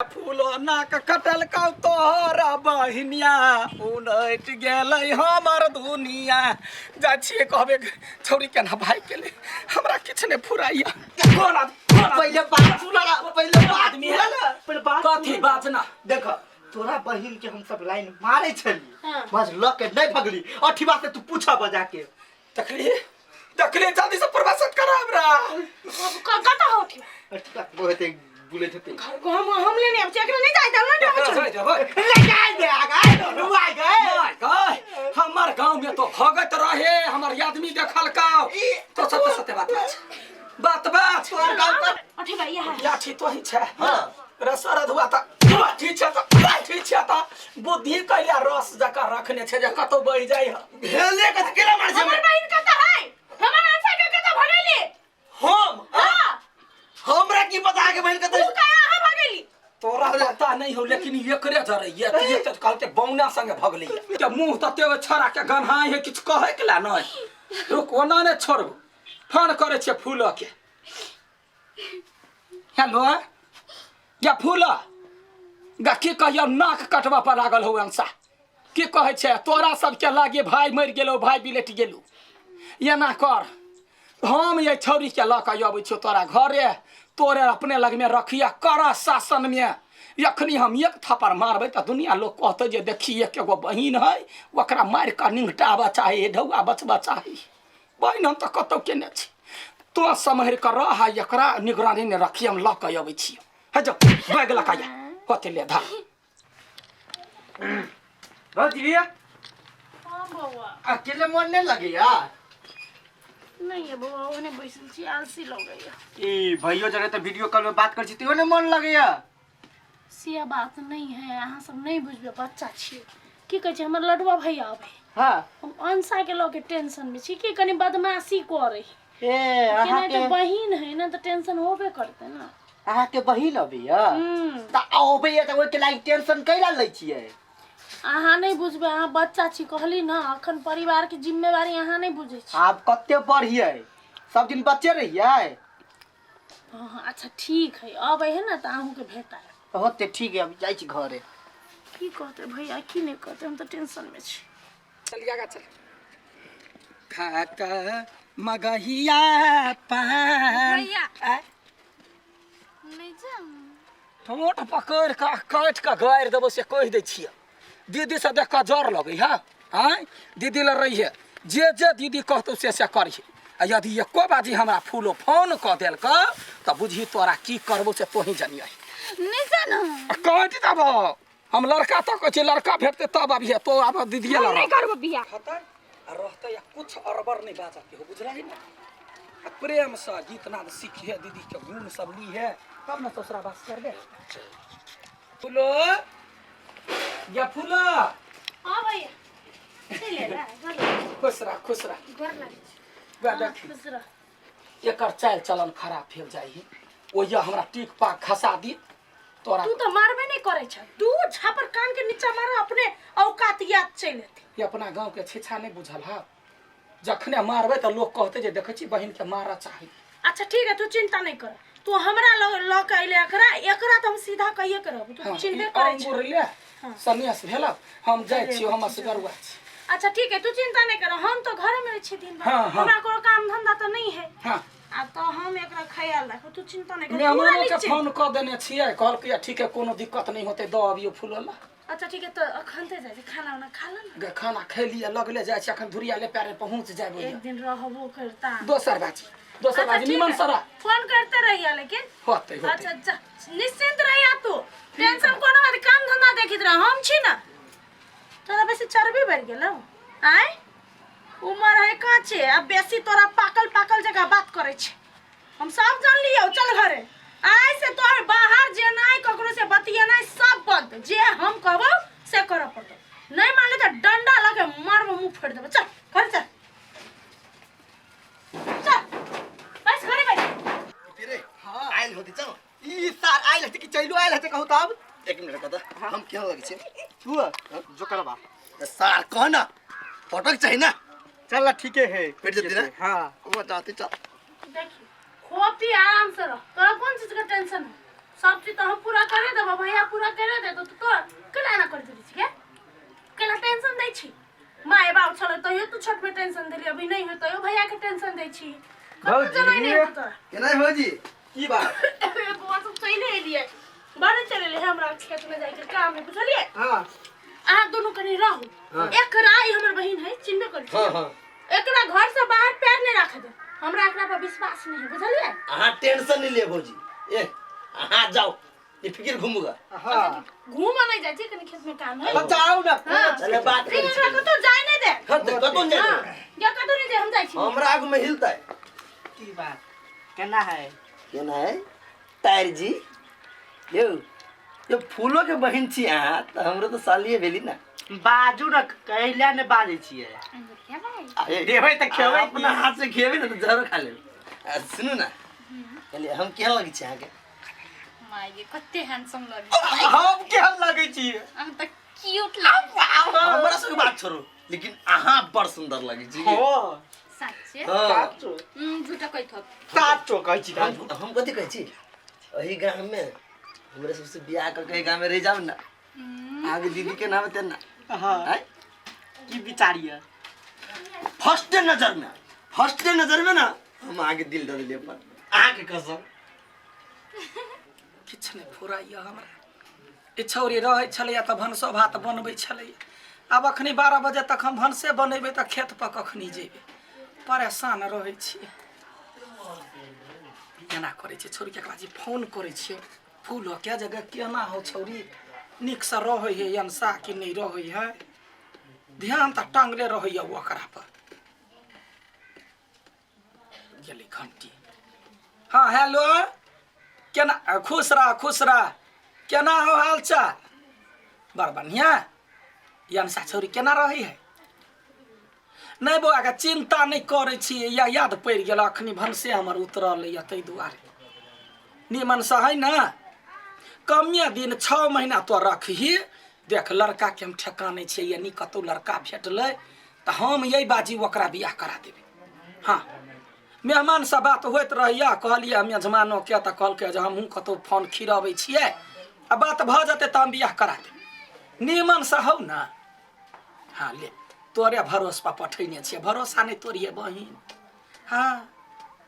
फूलो नाक कटलकौ तोहर बहिनिया, उलटि गेलै हमर दुनिया। जाइ छियै कहबै छौड़ी केना भागि गेलै, हमरा किछु नहि फुराइया। कोन आदमी, कोन आदमी? पहिले बात सुन ना, पहिले बात आदमी है सुन ना, पहिले बात कथी सुन। बात ना। देख, तोरा बहिन के हम सब लाइन मारे छली। हाँ। बस ल के नहीं भगली अठिवा से, तू पूछा बजा के। देखली, देखली, जल्दी से प्रवासन करा हमरा। कतऽ होती? अठिवा बहुत एक बुले छते। घर को हम लेने आबै छी, एकरा नहि जाइ देब, नहि आबै छी। ले जाय दे, आगा रुआ गए। My गय, हमर गांव में तो भगत रहे, हमर आदमी देखलका। तो सत्य सत्य बात बात बात बात। तोहर गाँव पर अठे भैया है। लाठी तो ही छै। हाँ। रसरद हुआ त लाठी छै, त लाठी छै, त बुद्धि कैला रस जका रखने छै जे कतौ बहि जाइ है। भेले कथी, केला मार छै? हमर बहिन कतऽ है? हमर अंशा के कतऽ भगेली? हम? हाँ। हमरा की पता के बहिन कतऽ। तू कहाँ अहाँ भगेली? तोरा पता नहीं हो, लेकिन एकरे जरे ये ये त कहलके बौना संगे भगलै के मुंह तते छड़ा के गन्हाई है, किछु कहै के ला नहीं। रुक, ओना ने छोड़बो, फोन करै छियै फूल के। हेलो, या फूल गा, की कहियो, नाक कटबा पर लागल हो अंशा। की कहै छै तोरा सबके लागे भाय मरि गेलो, भाय बिलटि गेलो। एना कर, हम ये छौड़ीके लऽ कऽ अबै छियौ तोरा घरे, तोरे अपने लगमे रखिया कर शासनमे। एखनी हम एक थप्पड़ मारबै तऽ दुनिया लोक कहतै जे देखी एक एगो बहिन है, ओकरा मारि कऽ निंघटाबऽ चाही, ढौआ बचबऽ चाही। बहिन हम तऽ कतहु केने छी, तो सम्हरि कऽ रह आ एकरा निगरानीमे रखी, हम लऽ कऽ अबै छियौ। हे जो बैग लऽ कऽ आ, होते ले धर। भौजी। हाँ बौआ। अकेले मन नहीं लगैया? नहीं है बौआ, ओने बैसल छी, आलसी लगैया। ई भैयो जरे तऽ वीडियो कॉल में बात कर छी तैयो ने मन लगैया? से बात नहीं है, अहाँ सब नहीं बुझबै, बच्चा छियै। की कहै छै, हमर लडुआ भैया अबै। हाँ। हम अंशा के लऽ के टेंशन में छी कि कनि बदमाशी करे। ए केना अहाँ तऽ के बहिन है ना, तऽ टेंशन होबे करतै ना। अहाँ के बहिन अबैया? हम्म। तऽ अबैया तऽ ओहिके लागि टेंशन कैला लै छियै? अहाँ नहीं बुझबै, अहाँ बच्चा छी। कहली ना, अखन परिवार के जिम्मेवारी अहाँ नहीं बुझै छी। आब कते बढ़ियै, सब दिन बच्चे रहियै? हाँ हाँ, अच्छा ठीक है, अबै है ना तऽ अहूँके भेटायब। होते, ठीक है, अभी जाइ छी घरे। की कहते भैया, की नहीं कहते, हम तऽ टेंशन में छी। चल आगा चल, खाक मगहिया पान। भैया। आय? नहीं जाऊँ। ठोंठ पकड़ि कऽ काटि कऽ गारि देबौ से कहि दै छियै। दीदी से देख कऽ जर लगै है? आँय, दीदी लग रही है, जे जे दीदी कहतौ से से करही। आ यदि एको बाजी हमरा फूलो फोन कऽ देलक तऽ बुझही तोरा की करबौ से तोही जनियही। नहीं जाना। आ काटि देबौ हम। लड़का तऽ कहै छियै, लड़का भेटतै तब अबिहे तो, आब दीदीए लड़ नहीं करबो बियाह। खतै आ रहतै आ कुछ अड़बड़ नहि बाजऽ के हो, बुझलही ने? आ प्रेमसँ गीत नाद सीखिहे, दीदीके गुण सब लीहे, तब ने ससुरा बास करबे। फूलो या फूलो। हाँ भैया, चलि एला, गोर लागै। खुश रह, खुश रह। गोर लागै छी। वएह देखी। खुश रह। एकर चालि चलन खराब भेल जाइ है, ओहिया हमरा टीक पाक खसा दी तोरा। तू तऽ मारबे नहि करै छ, दू झापर कान के नीचा मार, अपने औकात याद चलि एतै। ई अपना गाँव के छिछा नहि बुझल है, जखने मारबै तऽ लोक कहतै जे देखै छी बहिन के मारऽ चाही। अच्छा ठीक है, तू चिंता नहीं कर, तू हमरा लऽ लऽ के अइले, एकरा एकरा तऽ हम सीधा कहिए के रहबो, तू हाँ, चिन्हबे ई करै छ। अंगूर ले। हाँ। सन्यास भेल, हम जाइ छी, हम असगरुआ छी। अच्छा ठीक है, तू चिंता नहीं कर, हम तो घर में छी दिन भर। हाँ, हाँ। हमरा कोनो काम धंधा तो नहीं है। हाँ। आ तो हम एकरा ख्याल राखब, तू चिंता नहीं कर, पूरा मेहमानो के निश्चिंत। फोन कऽ देने छियै, कहलकै ठीक है, कोनो दिक्कत नहीं होतै, दऽ अबियौ फूल वाला। अच्छा ठीक है, तो अखन ते जाइ छी, खाना उना खा ल ना। गे, खाना खेलिए लगले जाइ छी, अखन धुरिया ले पैरे पहुँच जायब ओहिया। एक दिन रहबो करता। दोसर बाजी, दोसर अच्छा, बाजी। ठीक निमन है। सरा फोन करते रहिया लेकिन। होते होते। अच्छा जा, निश्चिंत रहिया तू, टेंशन कोनो बात, काम धंधा देखित रह, हम छी ना। तोरा बेसी चर्बी बढ़ि गेलौ आय, उमर है काचे, अब बेसी तोरा पाकल पाकल जगह बात करै छै, हम सब जान लियौ। चल घरे, आइ से तोहर बाहर जेनाइ, ककरो से बतियेनाइ सब बंद, जे हम कहबौ से करऽ पड़तौ, नहीं मानले तऽ डंडा लऽ के मारबो, मुंह फोड़ि देबो। चल घरे चल, चल बस घरे बैठ। रे हां, आइल होती, चल। ई सार आइल होती कि चलू आइल होती, कहू तब। एक मिनट कता, हम केहन लगै छै? तू जो करबा। सार कह ना, फटक चाही ना। चल ना, ठीके है। पेट जल्दी ना। हाँ। वो जाते चल। देखी, खो पी, आराम से रह, तोरा कौन चीज का टेंशन है? सब चीज तो हम पूरा करे देबो, भैया पूरा करे दे तो तोर केना एना कर देली छी गे? केना टेंशन दै छी? माय बाप छलै तैयो तू छोट में टेंशन देली, अभी नहीं हो तैयो भैया के टेंशन दै छी। कतौ जनाइ नहीं हो तोरा। केना भौजी की बात? बौआ सब चलि एलियै, बड़ चलि एलियै, हमरा खेत में जाइके काम है, बुझलियै? हाँ। अहाँ दुनू कनि रहू। एकरा ई हमर बहिन है, चिन्हबे करै छी। हाँ हाँ। एकरा घर से बाहर पैर नहीं राखे दे, हमरा एकरा पर विश्वास नहीं है, बुझलियै? अहाँ टेंशन नहीं ले भौजी, ए अहाँ जाओ ये फिक्र घूमूगा। हाँ। घूम नहीं जाइ छी, कनि खेत में काम है। तो जाओ ना। हाँ। चले बात ठीक, करै एकरा छी। कतौ जाय नहीं दे। हाँ, तऽ कतौ नहि हाँ, जाय। या कतौ नहीं जाय, हम जाइ छी। हमरा आगू में हिलतै। की बात केना है? केना है तार जी? यौ यो फूलो के बहिन छी अहाँ, तऽ हमरो तऽ सालिए भेली ना। बाजू ना, कैला ने बाजै छियै? अरे, देबै तऽ खेबै। अपना हाथ से खेबै ने तऽ जहरो खा लेबै। आ, सुनू ना, कहलियै हम केहन लगै छी अहाँके? माय गे, कते हैंडसम लगे। हम केहन लगै छियै? अहाँ तऽ क्यूट लगे। हमरा सबके बात छोड़ू, लेकिन अहाँ बड़ सुंदर लगै छी। हो साच्चे? हाँ। साचो। झूठा कहैत होत। साचो कहै छी। हम कथी कहै छी, एहि गाम में हमरे सबसे बियाह करके एहि गाम में रह जाओ ना, आगे दीदी के नाम हेतै ना। हाँ। आँय? की विचार ये? फर्स्टे नजर में, फर्स्टे नजर में ना हम आगे दिल दऽ देलियै अपन, अहाँके कसम। किछु नहि फुराइए हमरा। ई छौरी रहै छलैए तऽ भनसो भात बनबै छलैए, आब अखनी 12 बजे तक हम भनसे बनेबै तऽ खेत पर कखनी जेबै? परेशान रहै छियै। एना करै छियै, छौरीके एकरा जे फोन करै छियै फूल के जगह केना हो, छौरी नीकसँ रहै है अनसा कि नहि रहै है? ध्यान तऽ टांगले रहैए ओकरा पर। गेलै घंटी। हाँ हेलो, केना? खुश रह, खुश रह। केना हो हाल चाल? बड़ बढ़िया। अनसा छौरी केना रहै है? नहि बौआ के चिंता नहि करै छी, या याद पड़ि गेल, अखनी भनसे हमर उतरल यऽ, ताहि दुआरे निमनसँ है ने। कमे दिन 6 महीना तो रखही। देख लड़का के हम ठेकाने छियै, यानी कतौ लड़का भेटलै तऽ हम यही बाजी ओकरा बियाह करा देबै। हाँ, मेहमान से बात होइत रहैया, कहलियै हम यजमानो के, तऽ कहलकै जे हमहूँ कतौ फोन खिरबै छियै आ बात भऽ जेतै तऽ हम बियाह करा देबै। निमनसँ हौ ने। हाँ ले, तोरे भरोस पर पठैने छियै, भरोसा नहि तोड़िए बहिन। हाँ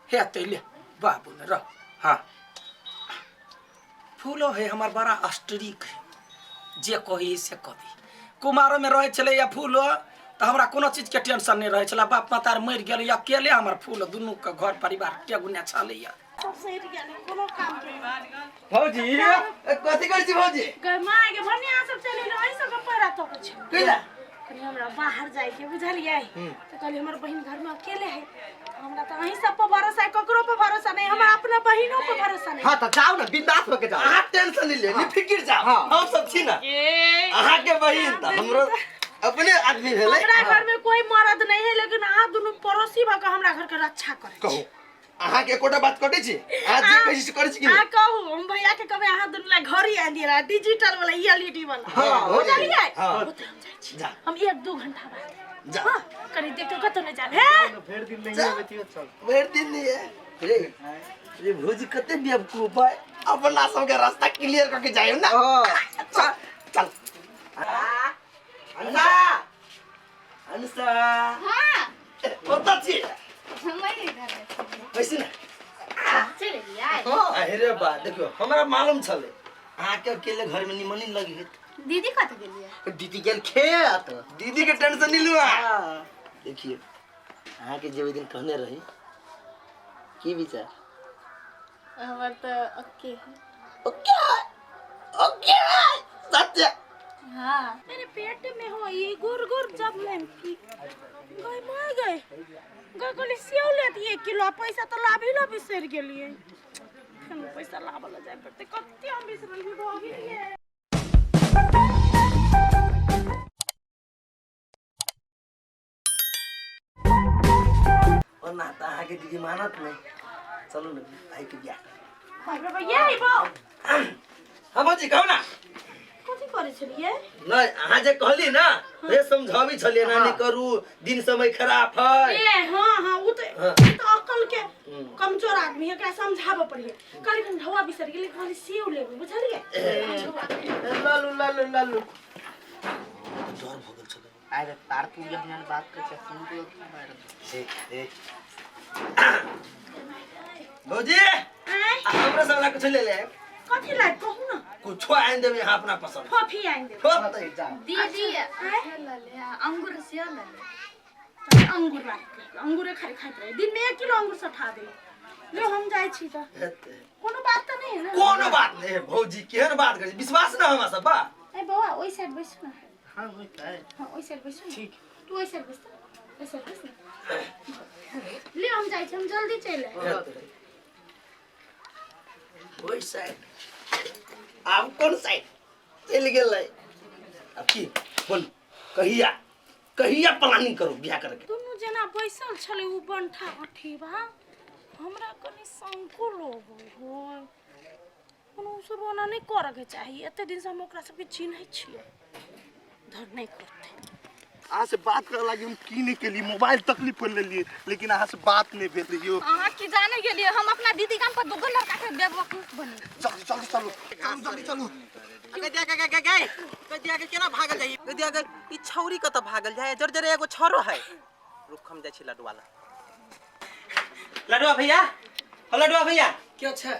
हेतै, ले बाबू ने रह। हाँ फूलो है हमर बड़ा स्ट्रिक है, जे कही से कही। कुमारोमे रहै छलैया फूलो तऽ हमरा कोनो चीजके टेंशन नहि रहै छलै। बाप माता मरि गेल, अकेले हमर फूल दुनूके घर परिवार टेगुने छलैया। सब सटि गेल, कोनो काम के नहीं। भौजी। ए, कथी करै छी भौजी? गै माय गे, भने अहाँ सब चलि एलहुँ, अहीं सबके पैरा तकै छी। कैला? कनि हमरा बाहर जाइके बुझलियै, तऽ कहलियै हमर बहिन घरमे अकेले है, हमरा तऽ अहीं सब पर भरोसा है, ककरो पर भरोसा नहीं, हमरा अपना बहिनो पर भरोसा नहीं। हाँ तऽ जाउ ने, बिंदास होके जाउ। अहाँ टेंशन नहीं ले, निफिकिर जाओ। हाँ। हम सब छी ना, अहाँ के बहिन तऽ हमरो अपने आदमी भेलै। हमरा घर में कोई मर्द नहीं है, लेकिन अहाँ दुनू पड़ोसी भऽ के हमरा घर के रक्षा करै छी। कहू, अहाँ के एकोटा बात कटै छी? अहाँ जे कहै छी से करै छी कि अहाँ नहि? कहू, हम भैया के कहबै अहाँ दुनू ला घड़ी आनि दिअ, डिजिटल वाला, एलईडी वाला। हाँ, हो बुझलियै? गेलै। हाँ। ओतऽ हम जाइ छी। जा। हम 1-2 घंटा बाद। जा। हाँ, कनि देख के कतौ नहि जायब हे। भरि दिन नहीं आबै थियो, चल। भरि दिन नहीं है रे। रे भौजी कते बेवकूफ है, अपना सबके रास्ता क्लियर करके जाइयो ना। हाँ। चल चल। अन्ना अनुषा। हाँ। कतऽ छी? हम एहि घर में। बैसू ने। चलि एलियै? अरे बा, देखियौ हमरा मालूम छलै अहाँके अकेले घर में निमन नहीं लगी होत। दीदी कतऽ गेलियै? दीदी गेल खेत। दीदी के टेंशन नहीं लू अहाँ। हाँ। देखिए अहाँके जे ओहि दिन कहने रही, की विचार? हमर तऽ ओके है। ओके ओके सत्य। हाँ। मेरे पेट में हो ये गुर गुर जब मैं पी गई मर गए गई, कहली सेव ले दिए किलो, आ पैसा तो लाभी ला बिसरि गेलिए, फेर पैसा लाबऽ लए जाय पड़तै। कते हम बिसरल भऽ गेलियै। ओना तऽ अहाँके दीदी मानत नहि, चलू ने भाईके बियाह। बाप रे बा, ये बा। हाँ भौजी कहू ना। कथी करै छलियै? नहीं, अहाँ जे कहली ना, हे समझाबी छलियै ना, नहीं करू, दिन समय खराब है। ए हाँ हाँ, उ त हाँ। उ त अकल के कमजोर आदमी है, एकरा समझाबऽ पड़िए। कहली हम ढौआ बिसरि गेली, कहली सेव लेबै, बुझलियै? ललू ललू ललू। डर भऽ गेल छलै। अरे तार तू जहन बात कर छै सुन तो मार ए ए भौजी, आँय? हमरा सब ला कुछ ले ले। कथी लाग कहू ना? कुछो आनि देबै अहाँ अपना पसंद। फफी आनि देबै। होतै जा। दीदी ले ले अंगूर से ले ले। अंगूर राख, अंगूरे खाइ खाइत रहे, दिन में 1 किलो अंगूर सठा दे। ले हम जाइ छी त। हेतै। कोनो बात त नहीं है ना? कोनो बात नहीं है भौजी, केहन बात करै छी? विश्वास ना हमरा सब बा। ए बौआ, ओइ साइड बैसू ना। हां होतै। हाँ, ओइ साइड बैसू ना। ठीक, तू ओइ साइड बैस त, ओइ साइड बैस ना। ले हम जाइ छी, हम जल्दी चलि आयब। हेतै। ओहि साइड आब कोन साइड चलि गेलै? आब की बोल, कहिया कहिया प्लानिंग करू बियाह करके? दुनू जना बैसल छलै उ बंठा अठीबा, हमरा कनि शंको लगै है। कोनो उ सब ओना नहि करऽके चाही, एते दिन से हम ओकरा सबके चिन्है छियै, धर नहि करतै। अहाँ से बात करे लागी हम की नहीं केली, मोबाइल तकलीफ पर लेलिए, लेकिन अहाँ से बात नहीं भेल रहियो। अहाँ की जाने गेलियै, हम अपना दीदी काम पर दुगो लड़का के बेवकूफ बने। चलू चलू चलू चलू जल्दी चलू। गई दिया गई गई गई गई दिया के केना भागल जाई? गई दिया गई, ई छौरी कत भागल जाए? जर जर एगो छरो है। रुक, हम जाइ छी लडुआ ला। लडुआ भैया, हो लडुआ भैया। के छै?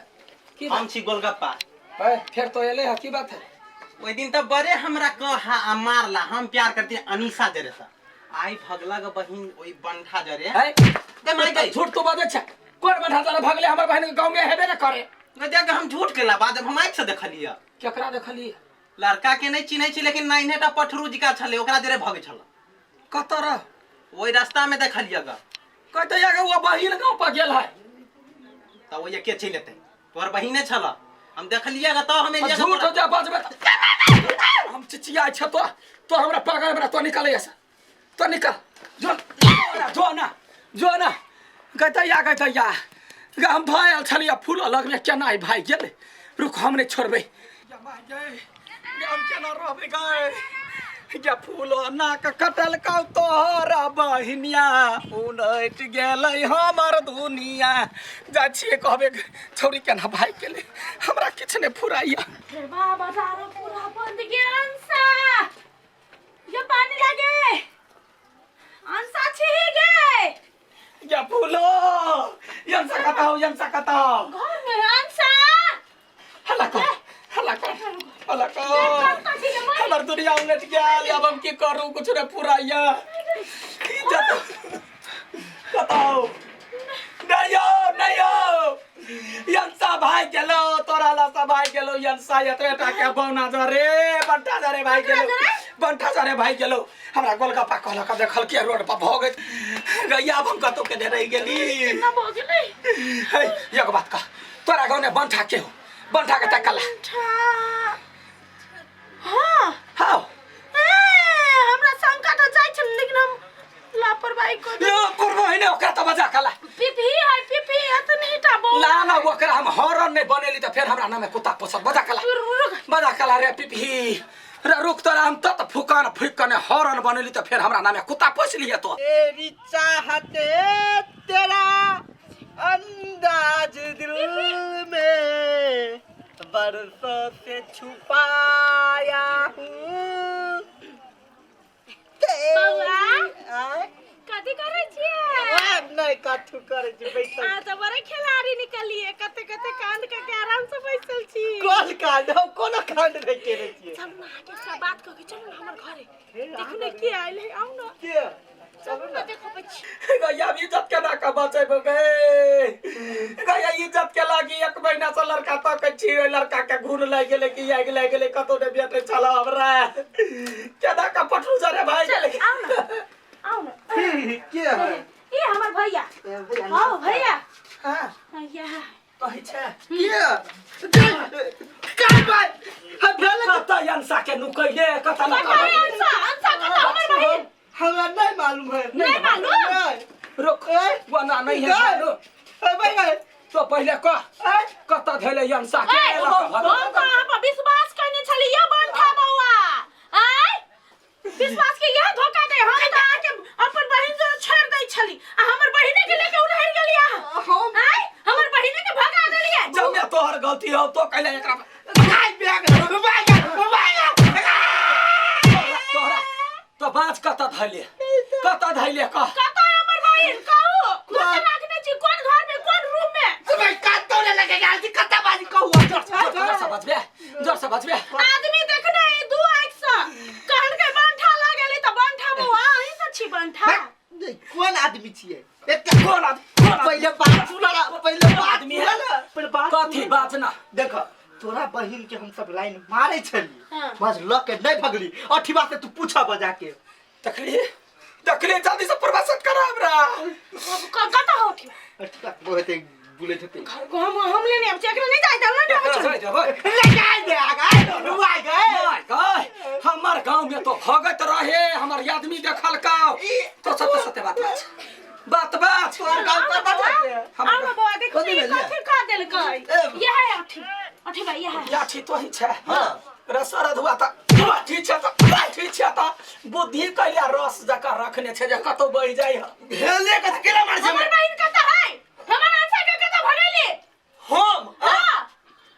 की हम छी गोलगप्पा। है फेर तो एले है, की बात है? ओइ दिन त बड़े हमरा कहा आ मारला, हम प्यार करती अनीसा जरे सा। आई भगला के बहिन ओइ बंठा जरे। है गई माई गई। झूठ तो बाजै छै। कोन बंठा जरे भगले? हमर बहिन के गाँव में हेबे न करे। गई दिया के हम झूठ केला बाद हम आँखि से देखलियै। केकरा देखलियै? लड़का के नहीं चिन्है छी, लेकिन नाइन्हेटा पठरू जिका छलै, ओकरा जरे भगै छल। कतऽ रह? ओइ रास्ता में देखलियै ग। कहते या वो बहिन गाँव पर गेल है। त ओइ के चलि एतै? तोहर बहिने छल, हम देखलियै ग, तऽ हम एलियै ग। झूठ तोरा। जे बजबै त हम चिचियाइ छै। तो तो हमरा पागल बना। तो निकल ऐसे, तो निकल, जो जो ना, जो ना। गैतैया गैतैया ग, हम भाई आयल छलियै फूल लगमे, केना ई भाई गेलै? रुक, हम नहि छोड़बै। या माय गै, गे हम केना रहबै गै? गे फूल नाक कटलकौ तोहर बहिनिया, उलटि गेलै हमर दुनिया। जाइ छियै कहबै, छौड़ी केना भागि गेलै? हमरा किछु नहि फुराइया। रे बाबा, दारू पूरा बंद गेल। अंसा ये पानी लागे, अंसा छी गे। या फूलो, यंसा कतौ, यंसा कतौ? घर में अंसा। हल्ला कर, हल्ला कर, हल्ला कर। हमर दुनिया उलट गेल, अब हम की करू? कुछ नहीं फुराइया। इज्जत कतौ नहीं हो, नहीं हो। यंसा भाई गेलो, तोरा लसा भाई गेलो। यंसा एतबे टा के बौना जरे बंटा जरे भाई गेलो, बंटा जरे भाई गेलो। हमरा गोलगप्पा कहलक देखल के रोड पर भऽ गेल। गैया, अब हम कतौ के रहि गेली? ना भऽ गेलै। हे, एगो बात कह, तोरा गाँव में बंठा के हो? बंठा के तकला। बंठा हाँ। हाँ। ए हमरा शंका तऽ जाइ छल, लेकिन हम लापरवाही कऽ देलियै। लो परवाह नहि, ओकरा तऽ बजा कला। पीपी है, पीपी एतनी टा बौआ। ना ना, ओकरा हम हॉर्न नहीं बनेली तऽ फेर हमरा नामे कुत्ता पोसत। बजा कला, बजा कला रे पिपही रे, रुक तोरा हम तत फुकान फुक कने हॉर्न बनेली तऽ फेर हमरा नामे कुत्ता पोस लिये तो। तेरी चाहते तेरा अंदाज दिल में बरसों से छुपाया हूँ। बौआ। आय? कथी करै छियै? आ, नहीं कथू करै छी, बैठल। अहाँ तऽ बड़े खिलाड़ी निकलिए, कते कते कांड कऽ के आराम से बैसल छी। कोन कांड? हम कोनो कांड नहीं केने छियै। चलू ना, अहाँके एकटा बात कह के चलू ना हमर घरे। देखू ने के आयल है, आउ ना। के? चलू ना, देखबै छी। गैया, इज्जत केना के बचेबो गे गैया? इज्जत के लागी एक महीना से लड़का तकै छी। ओहि लड़का के घून लागि गेलै कि आगि लागि गेलै, कतौ नहि भेटै छल हमरा। केना के पटरू जरे भागि गेलै। आउ ना, आउ ना। के है? ई हमर भैया। आओ भैया। हाँ। भैया। कहै छै। के काय बात हम भेल? कतऽ अंसा के नुकैले, कतऽ न? कतऽ अंसा? अंसा कतऽ हमर बहिन? हमरा नहीं मालूम है। नहीं मालूम? नहीं। रुक, वना नहीं है मालूम। ए भाई भाई। तो पहिले कह, कतऽ धैले अंसा के? ए, हम तऽ अहाँ पर विश्वास कयने छलियै, बंठा बौआ। गलती हो तो कैले एकरा भाई बियाह कर भाई भाई तोरा तो बाज कत धैले कत धैले कह कतऽ है हमर बहिन कहू कतऽ राखने छी कोन घर में कोन रूम में भाई कतौ ने लगे गेल छी कतऽ बाजी कहू जोर से बजबे जोर से बजबे आदमी देखने है दू आँख से कहलकै बंठा लागल है तऽ बंठा बौआ अहीं तऽ छी बंठा कोन आदमी छियै एकटा कोन आदमी कोन आदमी? पहिले बात सुन ना पहिले बात आदमी है? सुन ना पहिले बात कथी सुन। बात ना देख तोरा बहिन के हम सब लाइन मारे छली हाँ। बस ल के नहीं भगली अठिवा से तू पूछा बजा के तकली तकली जल्दी से प्रवासन करा हमरा कतऽ हो उठी अठिवा बहुत एक बुले छते घर को हम लेने आबै छी एकरा नहीं जाय देब ना एकरा जाय देबै। ले जाय दे आगा रुआ गए my गए हमर गांव में तो भगत रहे हमर आदमी देखल का तो सत्य सत्य बात बात बात बात तोहर गाँव कतऽ छै आब बौआ देखू कथी ई भेल ये? कथी कह देलकै यह है अठी अठी भाई यह है लाठी तो ही छै हां रस रधुआ त लाठी छै त लाठी छै त बुद्धि कैला रस जका रखने छै जे कतौ बहि जाइ ह भेले कथी केना मारै छै हमर बहिन कतऽ है हमर अंशा के कतऽ भगैली हम हां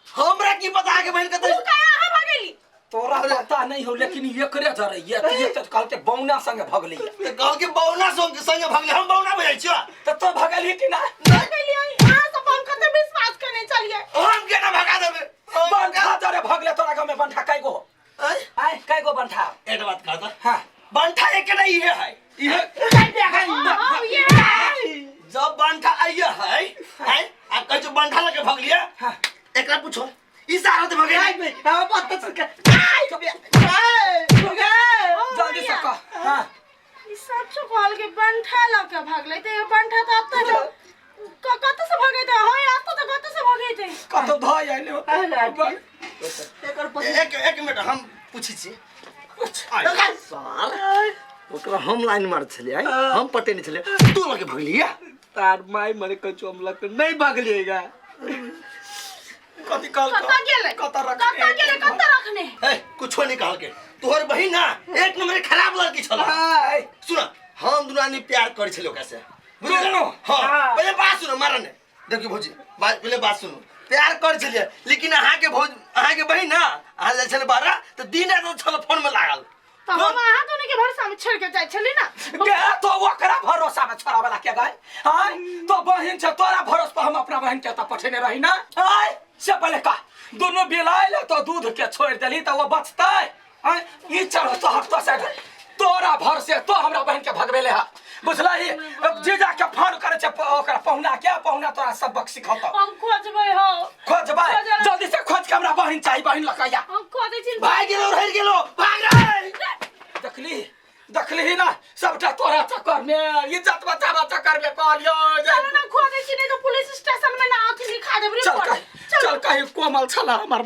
हमरा की पता के बहिन कतऽ तू कहाँ अहाँ भगैली तोरा पता नहीं हो लेकिन एकरे जरैया त ये त कहल के बौना संगे भगली कहल के बौना संग संगे भगले हम बौना बुझै छियो त तो भगली कि ना भगैली अहाँ सब हम कते विश्वास करने चलिए हम केना भगा देबे बंठा जरे भगले तोरा गाँव में बंठा कै गो आय कै गो बंठा एक बात कह त हाँ बंठा एक नहीं इहे है इहे हाँ ये है जब बंठा आइए है हैं आ कहै छौ बंठा लके भगलिए हाँ। एकरा पूछो ई सारा ते भगे आई भाई हम बात तो सुन जल्दी से कह हाँ ई सब छो कहल के बंठा लऽ के भागलै तऽ ये बंठा तऽ अब तऽ कतऽ से भगैतै हय अब तऽ कतऽ से भगैतै कतौ धऽ आइलो एक एक मिनट हम पूछै छी सर ओकरा हम लाइन मार छलियै हम पटेने छलियै तू लके भगलियै तार माय मरे कछु हम लग नहीं भगलिएगा कथी कहल कतऽ गेलै कतऽ रखने कतऽ गेलै कतऽ रखने ए कुछो नहीं कहल के तोहर बहिन ना एक नंबर के खराब लड़की छल आय सुन हम दुनू आदमी प्यार करै छलियै ओकरा से बुझलियै? दुनू? हाँ पहिले बात सुनो मारा ने देखियौ भौजी बात पहिले बात सुनू प्यार करै छलियै लेकिन अहाँके भौज अहाँके बहिन ना अहाँ जाइ छलै बाहर तऽ दिन राति छल फोन में लागल तऽ हम अहाँ दोनों के भरोसा में छोड़ के जाइ छली ना गे तो ओकरा भरोसा में छोड़ा वाला के गाय आय तो बहिन छै तोरा भरोस पर हम अपना बहिन के तऽ पठेने रही ना आय से पहिले कह दुनू बिलायल तो दूध के छोड़ देली तऽ ओ बचतै आय ई चढ़ तो हक तो से तोरा भरोसे तो हमरा बहिन के भगबेले हा बुझलही जीजा के फोन करे छै ओकरा पहुना के पहुना तोरा सबक सिखौतौ हम खोजबै हो खोजबै खोजल- जल्दी से खोज के हमरा बहिन चाही बहिन लकैया हम खोजै छी भाग गेलो रहि गेलो भाग रे देखली देखली ना सबटा तोरा चक्कर में इज्जत बचावा चक्कर में कहलियो जे चलो ना खोजै छी नहीं तो पुलिस स्टेशन में ना अथी लिखा देब चल रिपोर्ट कहीं चल कहीं कोमल छला हमर